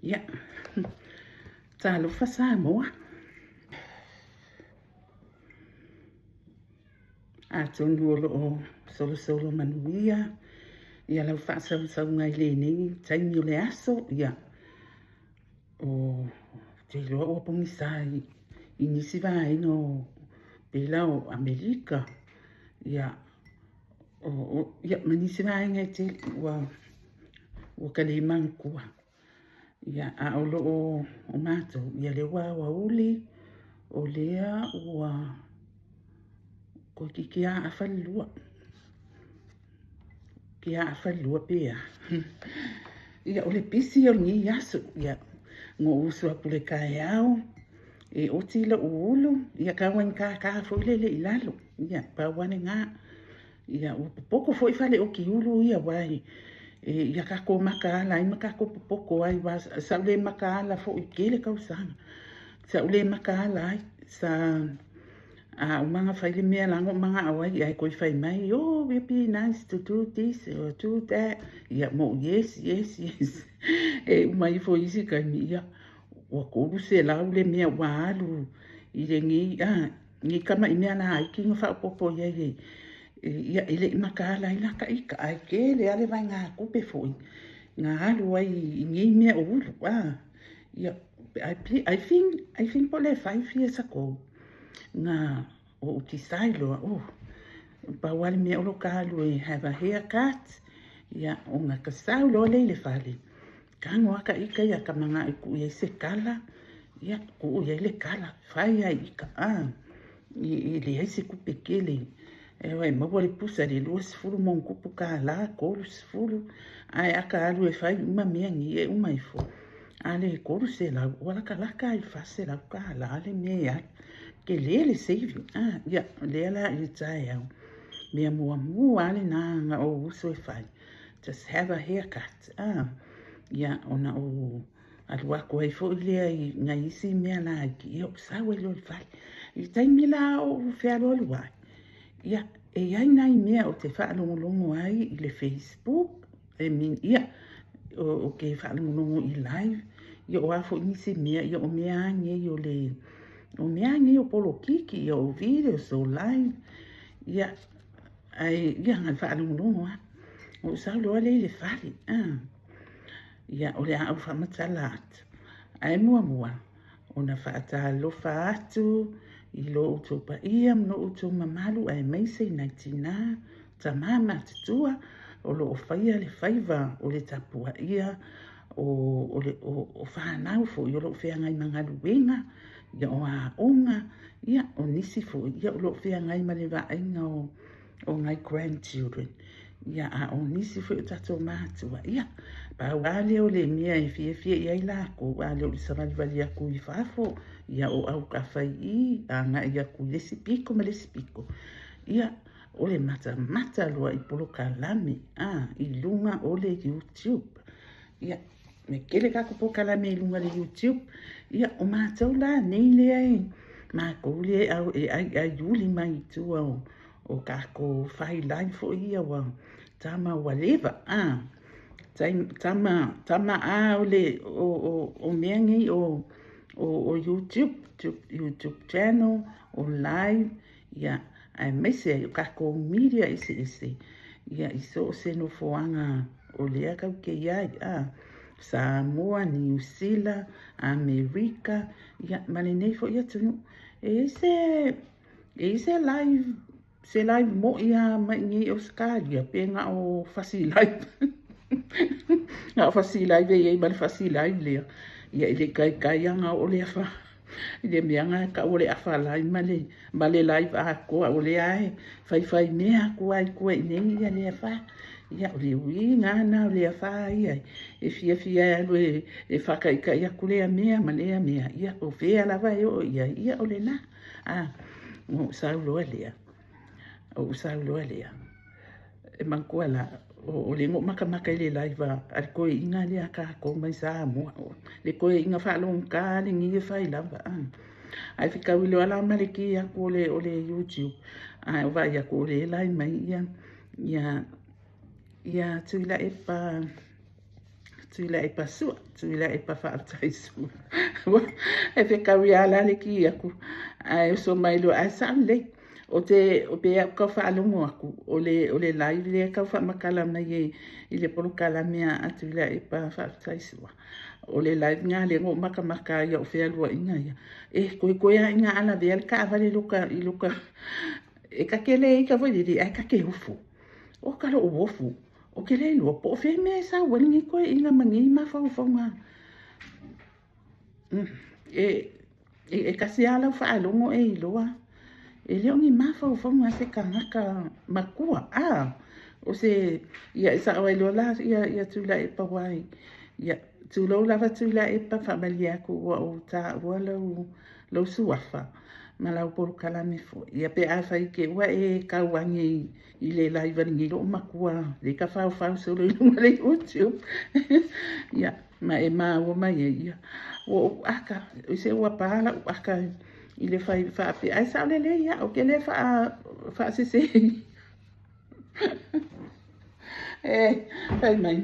Ia, talofa Samoa. Atonu o lo o solosolo manuia ia lau faasausauga i lenei taimi o le aso, ia, o te iloa ua pogisa i nisi vaega o pei la o Amerika, ia, ia ma nisi vaega e tele ua ta le manatua. Ia, a o lo o matou, ia lea ua aoauli, o lea ua toeitiiti lava afa le 2, toeitiiti lava afa le 2 pe a. Ia, o le pisi ia o lenei aso. Ia, na ou usu atu i le taeao e oti lou ulu, ia tau lava ina tata foi lele i lalo. Ia, pau lava lena. Ia, ua popoto foi fale oti ulu ia aua ia tatou mataala ai ma tatou popoto ai, aua sa ou le mataala foi i le tele tausaga, sa ou le mataala ai. Sa a uma ona fai le mea la na ou manao ai ae toe fai mai, oh, it would be nice to do this or do that. Ia, ma ou, yes, yes, yes. E uma ifo i isi taimi, ia, ua 300 le mea ua alu i lenei, nei tamai mea laiti na faaopoopo i ai ia e le i mataala ai la ta ita, ae tele lava le vaegatupe foi na alu ai i nei mea o ulu. Ia, I think po o le 5 years ago na ou decide loa, oh, pau lava le mea o lo ta alu e have a haircut, ia, ona ta sau loa lea i le fale, tago lava ta ita ia ta manao e tuu i ai se kala, ia, tuu i ai le kala, fai lava i ita, e leai se tupe tele. E maua le pusa i le $20+, 30, ae a ta alu e fai uma mea nei e uma ifo, a le 300, ua latalata lava i le $400 le mea e alu. Tele le saving. Ia, lea la i le taeao, mea muamua lava lena na ou usu e fai, just have a haircut. Ia, ona ou alu atu ai foi lea i nai isi mea laiti, ia ou sau ai loa i le fale. I le taimi la o ou fealualu ai, ia, e i ai nai mea ou te faalogologo ai i le Facebook, I mean, ia, ou te faalogologo i live, ia o a foi nisi mea, ia o mea lava nei o le, o mea lava nei o polokiki, ia o videos, o live, ia, ae, ia, na faalogologo lava. Ou sau loa lea i le fale, ia, o le a ou faamatala atu. Ae muamua, ona faatalofa atu i lo outou paia ma lo outou mamalu aemaise i nai tinā, tamā matutua o lo o faia le faiva o le tapuaia o fanau foi o lo o feagai ma galuega, ia o aoga, ia o nisi foi ia o lo o feagai ma le vaaiga o nai grandchildren. Ia, a o nisi foi o tatou matua, ia, pau lava lea o le mea e fiafia i ai lakou, a le o le savalivali atu i fafo, ia o autafa i i, agai atu i le isi pito ma le isi pito. Ia, o le matamata loa i polokalame i luga o le YouTube. Ia, e tele tatou polokalame i luga o le YouTube. Ia, o matou la nei lea e matou lea e aiaiuli mai i tua o tatou fai live foi ia ua tama ua leva, tama tama a o le o mea nei o YouTube, YouTube channel, o live, ia, aemaise ai o tatou media eseese, ia, i so o se nofoaga o lea tatou te i ai, Samoa, Niu Sila, Amerika, ia, ma lenei foi atunuu. E i ai se e i ai se live se live mo'i lava mai i Ausetalia pe na o fasi live na o fasi live e i ai ma le fasi live lea. Ia e le i taitai lava ona oo le afa i le mea na tau o le afa live ma le live atoa o lea e faifai mea atu ai i tua i nei ia le afa. Ia o le uiga lava lena o le afa ia e fiafia e alu e faataitai atu lea mea ma lea mea, ia o fea lava e oo i ai, ia o lena. Ona ou sau loa lea, ou sau loa lea, e manatua la, o lea na ou matamata i le live a le toeaina lea a tatou mai Samoa, le toeaina faalogogata lenei e fai lava. Ae fetaui loa la ma le ki atu o le YouTube, ae ou vaai atu o lea e live mai ia Tuilaepa. Tuilaepa sua, Tuilaepa faafetai sua. E fetaui lava la le ki aku, ae oso mai loa, ae sao lelei. O te, pe au tau faalogo atu, o le live lea tau faamatala mai e, i le polokalame a Tuilaepa faafetai sua. O le live lena lea na ou matamata ai i au fealuaiga ia. E toetoe lava ina a lavea le taavale i lota, e ta te le ita foi lele, ae ta te ofo. Oka lou ofo, ou te le iloa po o fea mea e sau ai lenei toeaina ma nei mafaufauga. E tasi lava lau faalogo e iloa, e le o ni mafaufauga a se tagata matua. O se, ia e sao ai loa la ia Tuilaepa aua ia, tulou lava Tuilaepa, faamalie atu ua ou taua lou suafa ma lau polokalame foi. Ia pe afai te i ua e tau ane i le live a lenei loomatua lea e tafaofao solo i luga o le YouTube, ia, ma e maua mai ai, ia, ua ou aka, se ua pa lau aka i le fai faapea, ae sao lelei lava, ou te le faasese. E, fai mai,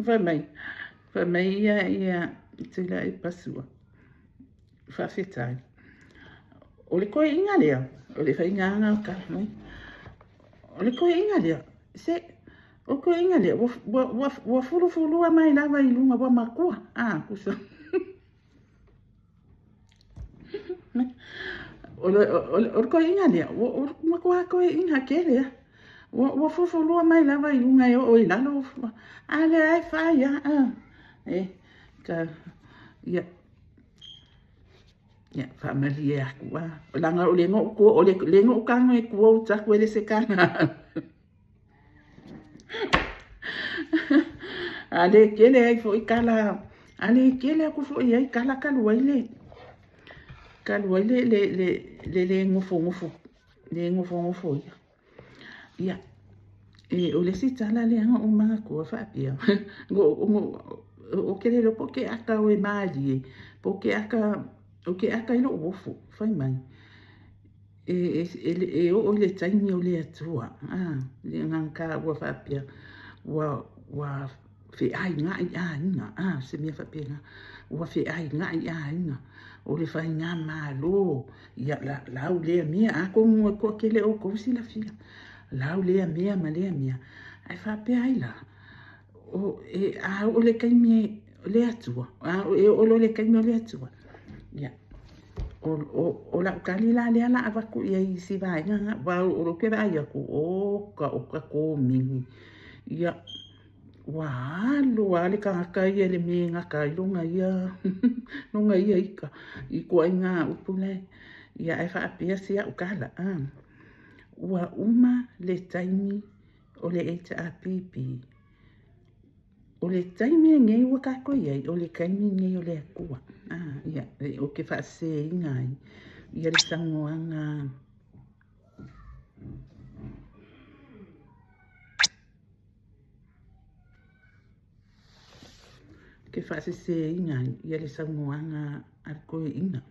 fai mai, fai mai ia Tuilaepa sua, faafetai. O le toeaina lea, o le faiga lava lena o tala mai. O le toeaina lea, se, o le toeaina lea, ua fulufulua mai lava i luga, ua matua, tusa. O le toeaina lea, ua matua toeaina tele lava. Ua fulufulua mai lava i luga e oo i lalo, a lea e fai lava. E, ta, ia, ia, faamalie atu lava. Leaga o lea na ou tago e quote atu e le se tala. A le tele ai foi tala, a le tele atu foi ai tala talu ai le le nofonofo, le nofonofo ia. Ia, e, o le isi tala lea na ou manatua faapea, ou te le iloa po o te aka au e malie, po o te aka, ou te aka i lou ofo, fai mai, e oo i le taimi o le Atua, le agaga taua faapea, ua feaiga'i aiga, se mea faapena, ua feaiga'i aiga, o le faigamalo, ia, lau lea mea, atonu e toatele o outou e silafia, lau lea mea ma lea mea, ae faapea ai la, a oo i le taimi o le Atua, e oo loa i le taimi o le Atua, ia, o lau tali la lea o le a avatu i ai i si vaega lena, aua o lea ou te vaai atu, oka oka komeni, ia, ua alu lava le tagata ia i le mea e gata ai lona ia ita i ituaiga upu la ia, ae faapea si au tala, ua uma le taimi o le HRPP. O le taimi lenei ua tatou i ai, o le taimi lenei o le Atua. Ia, ou te faaseseina ai ia le saunoaga te faaseseina ai ia le saunoaga a le toeaina.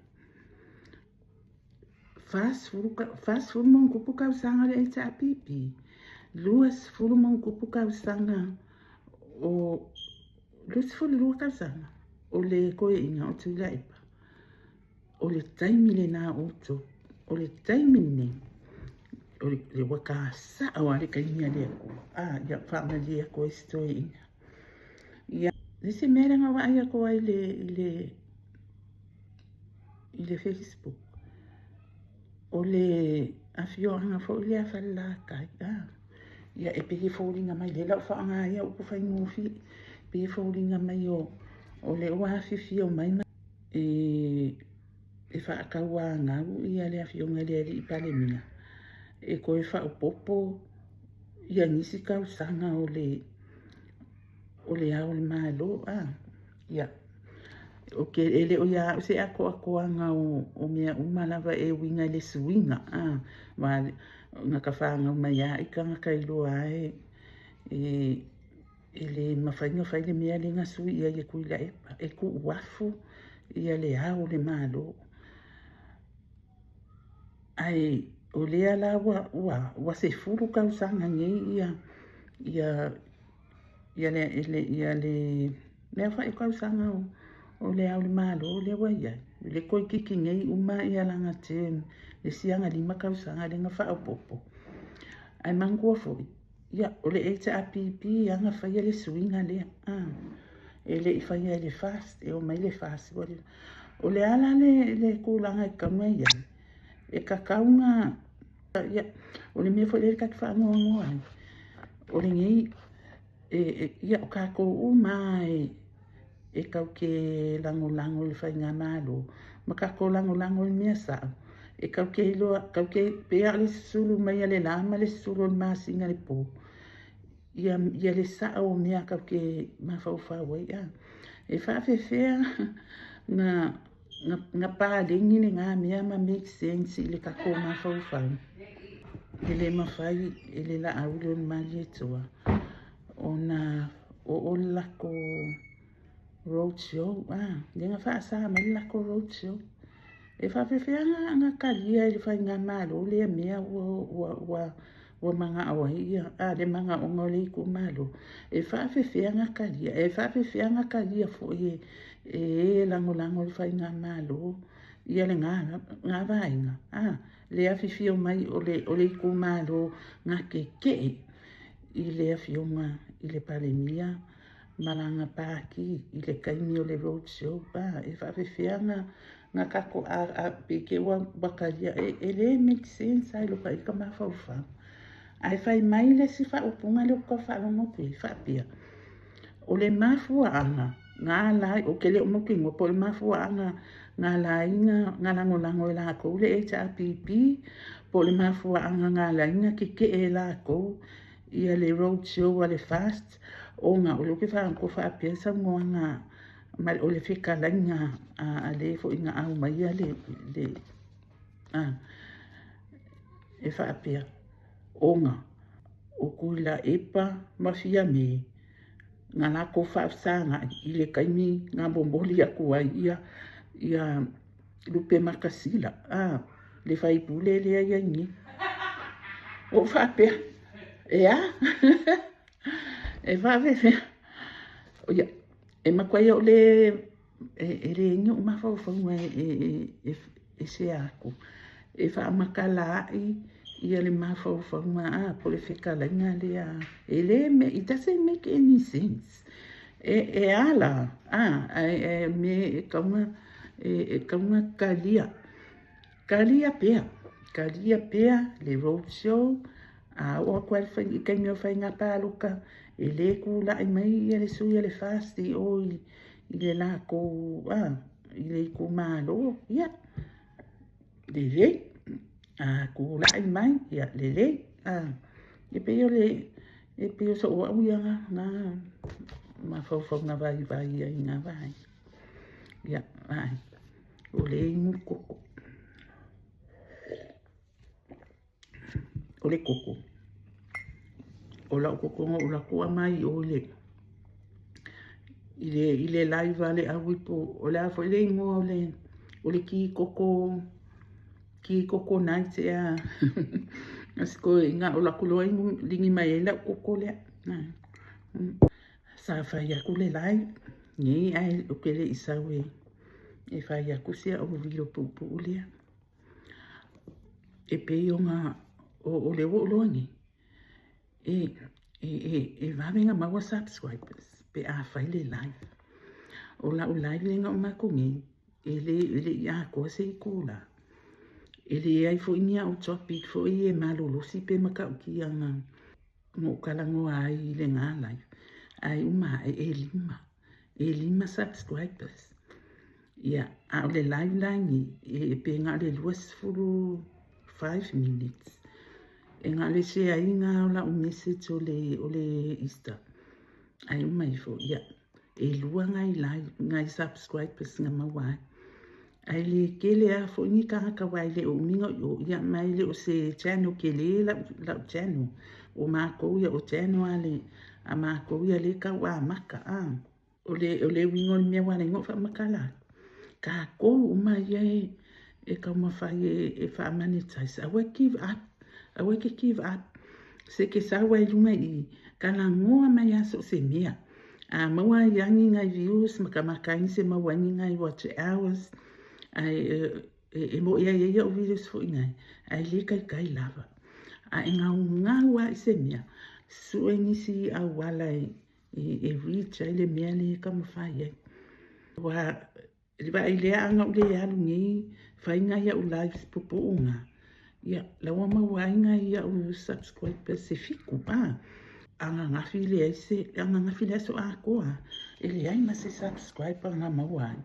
40 ma ona tupu tausaga o le HRPP, 20 ma ona tupu tausaga o 22 tausaga o le toeaina o Tuilaepa. O le taimi lena o outou, o le taimi lenei, o le ua ta sao lava le taimi a le Atua. Ia faamalie atu ai si toeaina. Ia, le isi mea lea na vaai atu ai i le Facebook, o le afioaga foi lea Falelatai, ia e pei e foliga mai lea o le a ou faaaoga ia upu faigofie, e pei e foliga mai o lea ua afifio mai e faatauanau le afioga i le alii Palemia e toe faaopoopo nisi tausaga o le Ao o le Malo. Ia, e le o ia au se atoatoaga o mea uma lava e uiga i le suiga, aua na ta fanau mai lava ai tagata iloa lava e le mafai ona fai le mea lea na sui i ai e Tuilaepa, e tuuafu le Ao o le Malo. Ae o lea la ua 10 tausaga nei ia Ia le, le, ia le, le aofai o tausaga o, o le Ao o le Malo lea ua i ai, le toeitiiti nei uma ia lana term, le isi ana 5 tausaga lea na faaopoopo. Ae manatua foi, ia, o le HRPP lava na faia le suiga lea, a, e le i faia e le FAST, e omai le FAST ua. O le a la le, le tulaga e tatau ona i ai? E tatau ona, ia, o le mea foi lea ta te faanoanoa ai, o lenei, e, ia, o tatou uma lava e tatou te lagolago i le faigamalo, ma tatou lagolago i le mea sao, e tatou te iloa, tatou te, pei lava o le susulu mai a le la ma le susulu o le masina i le po, ia, ia le sao o mea tatou te mafaufau ai, a. E faapefea na, na, na paleni lena mea ma make sense i le tatou mafaufau? E le mafai e le Laauli o le Malietoa ona oo le latou road show, a, lea na faasa mai le latou road show. E faapefea na talia e le faigamalo lea mea ua, ua, ua, ua manao ai ia, a, le manaoga o le itumalo? E faapefea na talia? E faapefea na talia foi e e lagolago i le faigamalo ia lena na vaega, a, le afifio mai o le, o le itumalo na tetee i le afioga i le Palemia ma lana pati i le taimi o le road show, a, e faapefea na, na tatou, a, a, pe te i ua, ua talia, e, e le make sense lava i lou ita mafaufau. Ae fai mai le isi faaupuga lea ou te tau faalogo atu i ai, faapea, o le mafuaaga na ala ai, ou te le o mautinoa po o le mafuaaga na ala ai na lagolago e latou le HRPP, po o le mafuaaga na ala ai na tetee e latou ia le road show a le FAST, ona o lea ou te faalogo atu o faapea le saunoaga ma o le fetalaiga a le foi na aumaia le, le a, e faapea, ona o Tuilaepa ma Fiame na latou faafesagai i le taimi na momoli atu ai ia, ia Lupematasila, a, le faipule lea e i ai nei. Ua ou faapea, e a? E faapefea? Ia, e matuai ou le, e leai ni ou mafaufauga e share atu, e faamatalaai ia le mafaufauga a, po o le fetalaiga lea, e le, it doesn't make any sense. E, e a la, a, ae, e mea e tatau ona, e tatau ona talia, talia pea, talia pea le road show, a oo atu lava i le taimi o faiga palota, e le tulai mai ia le sui o le FAST i o i le latou, a, i le itumalo, ia, lelei. A tulai mai, ia, lelei. A, e pei o le, e pei o sou au ia na, na mafaufauga vaivai ai na vaega. Ia, ai, o le inu koko. O le koko, o lau koko na ou alu atu aumai i o i le, i le, i le live a le auipo, o le a foi le igoa o le, o le ti koko, ti koko night ea. A si toeaina, o alu atu loa ligi mai ai lau koko lea. Sa fai atu le live nei ae ou te le i sau e fai atu si au vilo puupuu lea. E pei ona o lea ua ou iloa nei, e, e, e, e vave ona maua subscribers pe a fai le live. O lau live lea na uma atu nei, e le, e le i atoa se itula. E leai foi ni au topic foi e malolosi pe matautia na, na ou talanoa ai i lena live. Ae uma ae e 5, e 5 subscribers. Ia, a o le live la nei, e pe na o le 25 minutes. E na o le share ina o lau message o le, o le Easter. Ae uma ifo, ia, e 2 nai live, nai subscribers na maua ai. Ae le tele lava foi ni tagata aua e le o umi na i o, ia, ma e le o se channel tele lau, lau channel. O matou ia, o channel a le, a matou ia lea e tau amata, a. O le, o le uiga o le mea ua ala ai ona ou faamatala atu, tatou uma ia e, e taumafai e, e faa-monetize, aua e give up, aua e te give up. Se ke sau ai i luga i i, kalagoa mai a so o se mea. A maua ai ni nai views ma ka makaini se maua ai ni nai watch hours, ae e moʻi ai ai iaʻu videos foi nai, ae le kaikai lava. A e gaugau a i se mea, sue nisi auala e reach ai le mea lea e taumafai ai. Ua vaai lea ana ou le alu nei fai nai au lives pupuu na, ia, la ua maua ai nai au subscribers se 7, a. Ananafi leai se, ananafi le aso atoa, e leai ma se subscriber na maua ai.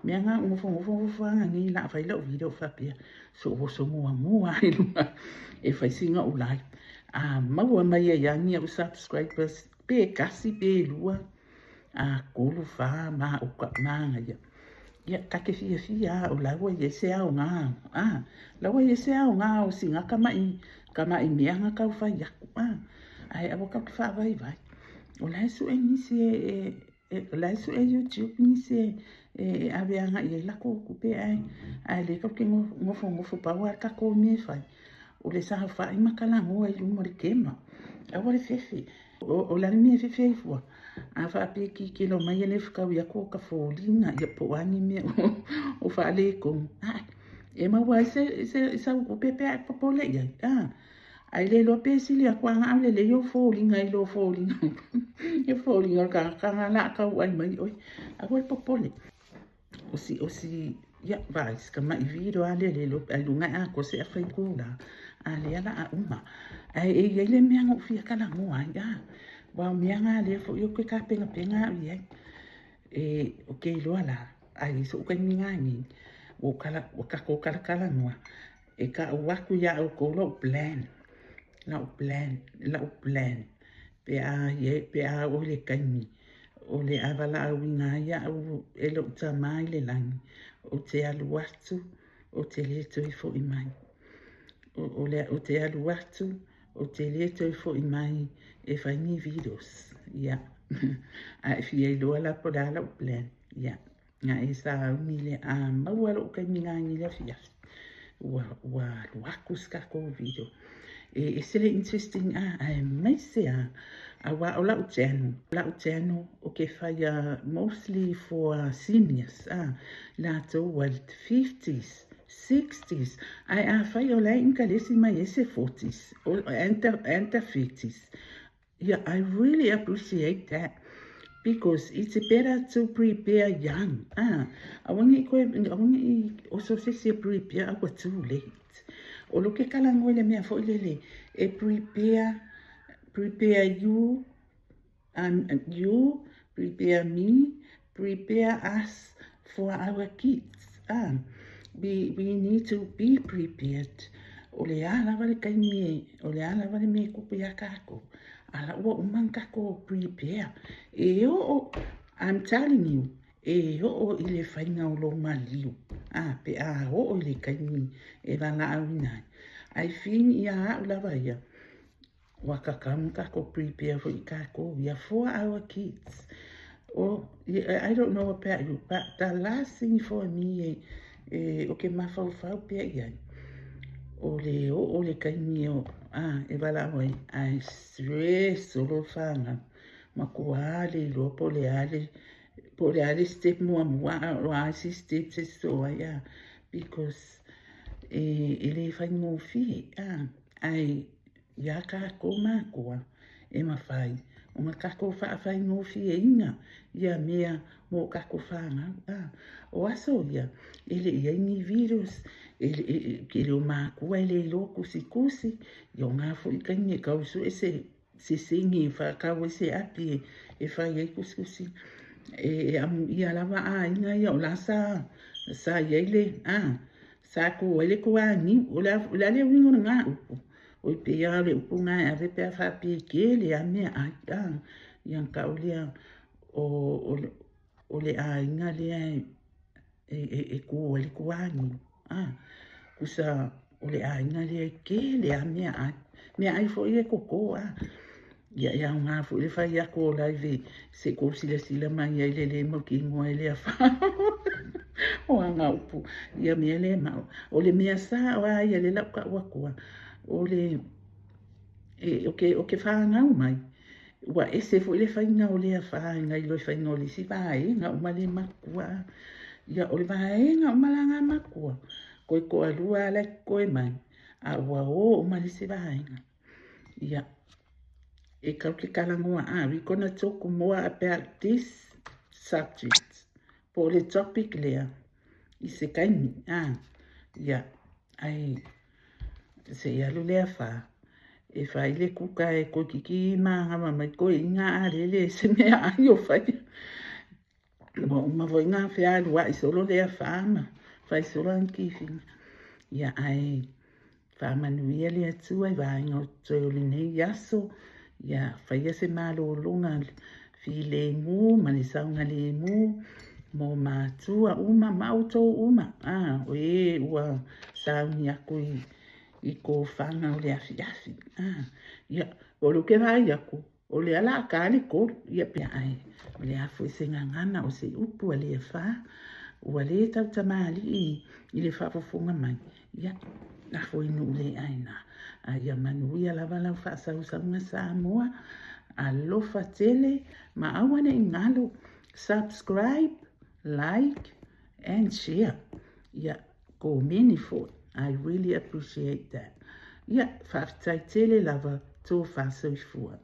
Mea na ou nofonofo nofo ana nei la fai lau video faapea, so o oso muamua ai luga e fai sina ou live. A maua mai ai lava ni au subscribers, pe 1 pe 2, a 3, 4, ma o ka manaia. Ia, ta te fiafia a o la ua i ai se aoga, a, la ua i ai se aoga o sina tamaʻi, tamaʻi mea na tau fai aku, a, ae aua tatou te faavaivai. O la e sue nisi e, o la e sue YouTube nisi e ave agai i ai latou tupe ae, ae lea tatou te nofonofo pau lava le tatou mea e fai, o le saofai ma talanoa i luma o le kema. Aua le fefe. O le a le mea e fefe ai fua? A faapea e kikilo mai e le fetaui atu o ta foliga, ia po o a ni mea o faaletonu, ae e maua ai sau tupe pe a e popole i ai. A, ae le iloa pe sili atu a na o lelei ou foliga i lo foliga. E foliga o le tagata na la a tauai mai oe. Aua le popole. Osi, osi, ia, vaai, si tamaʻi video a lea le iloa ai luga e atoa se afa itula, a lea la a uma. Ae e i ai le mea na ou fia talanoa ai, a, aua o mea na lea foi ou te tapenapena au i ai. E, ou te iloa la, a i ai soʻu taimi nanei, ua ou kala, ua tatou talatalanoa, e taʻu atu iā ʻoukou loʻu plan, lau plan, lau plan, pe a i ai, pe a oo i le taimi, o le a valaauina ai aʻu e loʻu Tamā i le lagi, ou te alu atu, ou te le toe foʻi mai. O le, ou te alu atu, ou te le toe foʻi mai e fai ni videos. Ia. A e fia iloa la po o le a lau plan. Ia. Na e sauni le a maua loʻu taimi nani i le afiafi, ua, ua alu aku se tatou video. E ese le interesting a, aemaise a, auā o lau channel, lau channel ou te faia mostly for seniors a, latou ua i le 50s, 60s, ae afai o la e inkalesi mai ai se 40s, and the, and the 30s, Yeah, I really appreciate that because it's better to prepare young. Ah, aua ne i koe, aua ne i oso se isi e prepare a ua too late. O lo ke talanoa i le mea foi lele, e prepare, prepare you, you, prepare me, prepare us for our kids. Ah, we need to be prepared. O le a lava le taimi e, o le a lava le mea e tupu iā kākou, a la ua uma ona tatou prepare. E oo, I'm telling you, e oo i le faiga o lou maliu, ah, pe a oo i le taimi e valaauina ai. Ae fini iā au lava ia, Ua tatau ona tatou prepare foi i tatou ia for our kids. Oh, I don't know about you, but the last thing for me e, e, o ke mafaufau pea i ai, o le oo le taimi o, a, e valaau ai, ae stress o lo whanau. Matua le iloa po o le a le, po o le a le step muamua, a o a isi steps e sosoo ai, a, because e, e le faigofie, a, ae Iā kākou mākua e mafai ona kākou faafaigofieina ia mea mo kākou whānau. A, o aso ia, e le i ai ni videos, e, e, e, ke le o mākua e le iloa kusikusi, ia o ngā foi taimi e tau sue se, se senge e whakau ai se api e, e whai ai kusikusi. E, e amu ia lava āinga ia o la sa, sa i ai le, a, sa kō ai le kuāniu, o le a, o le a le uiga o lena upu. Oi pei a o le upu na e ave pe a faapea e kele a mea ai, a, ia na tau lea o, o, o le aiga lea e, e, e, e kū ai le kuāniu, a, kusa o le aiga lea e kele a mea ai. Mea ai foi e koko, a. Ia e aoga foi le fai aku o live se i kou silasila mai ai le le mautinoa e le afa o ana upu ia mea le mao. O le mea sa o a ia le lau kau atua o le E, o ke, o ke fanau mai, ua ese foi le faiga o lea vaega i lo le faiga o le isi vaega uma le makua. Ia, o le vaega uma la na makua, koe toalua lava la e totoe mai, a ua o uma le isi vaega. Ia, e tatou te talanoa, we gonna talk more about this subject, po o le topic lea, i se taimi, ia, ae se i alu lea fa, e fai le kuka e toeitiiti manava mai toeaiina a lele se meaai o faia. Ua uma foi ona fealuai solo le afa ma fai solo ana tifiga. Ia ae faamanuia le Atua i vaega o totoe o lenei aso. Ia faia se malologa filemu ma le saogalemu mo matua uma ma outou uma, o e ua sauni atu i tofaga o le afiafi. Ia, o lea ou te vaai atu, o lea o le a ta le 3. Ia, pe ae, o le a foi se gagana o se upu a le afa, ua le tautamalii i le faafofoga mai, ia, lafo i nuu le aina. A ia manuia lava lau faasausauga Samoa, alofa tele, ma aua ne i galo, subscribe, like and share. Ia, komeni foi. I really appreciate that. Ia, faafetai tele lava, tofa soifua.